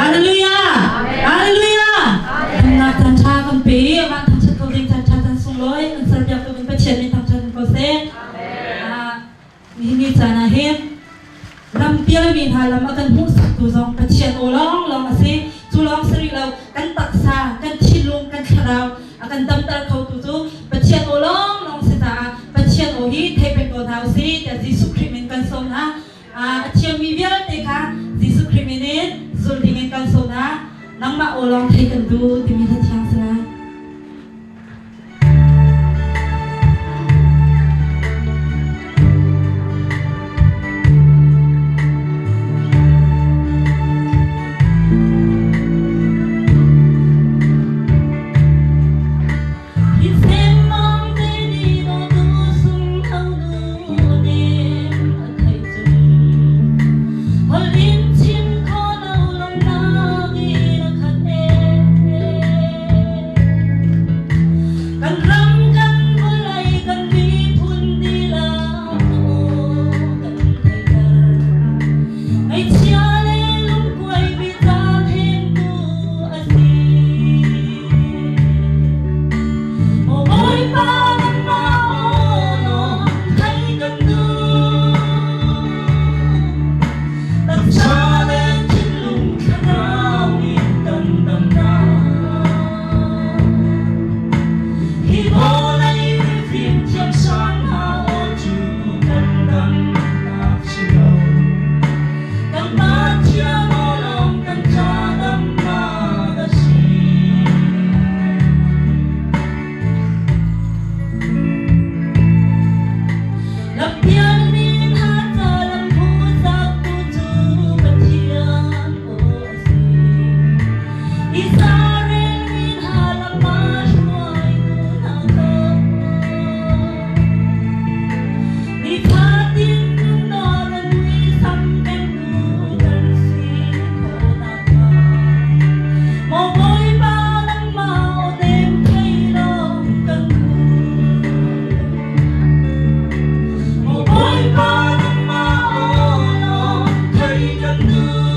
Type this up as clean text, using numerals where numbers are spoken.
Hallelujah! Hallelujah! Thangnak caan ṭha kan pe i amah thangṭhat ko ding caan ṭha caan sunglawi kan serpiak tu ding Pathian min thangṭhat ko seh. Nihin ni caan ah hin ram pialmi hna lam a kan hmuhsaktu zong Pathian aw lawnglawng a si. Cu lawng si rih lo, kan taksa, kan thinlung, kan thlarau a kan damter khotu cu Pathian aw lawnglawng si caah Pathian aw hi thei peng ko hna usih tiah Jesuh Khrih min kan sawm hna. A thiammi vialte kha Jesuh Khrih min in zul dingin kan sawm hna. Nangmah aw lawng thei kan duh timi hla thiang si lai. Kan ram kan vawlei kan miphun dihlak kan theihter. Ngaihchia le lungkuai mi caan hengtu a si. Maw Bawipa nangmah aw nawn theih kan duh. Taksa le thinlung thlarau in kan damnak. Hi vawlei fimthiam sang hna aw cu kan damnak si lo. Kan Pathian aw lawng kan ca damnak a si. Lampial min ha ca lam saktu cu Pathian aw a si. Israel min ha lam a hruaitu hna kha nifatin nawl a muisam kengtu kan si khawh nakhnga. Maw Bawipa nangmah aw nem thei lawng kan duh. Maw Bawipa nangmah aw lawng thei kan duh.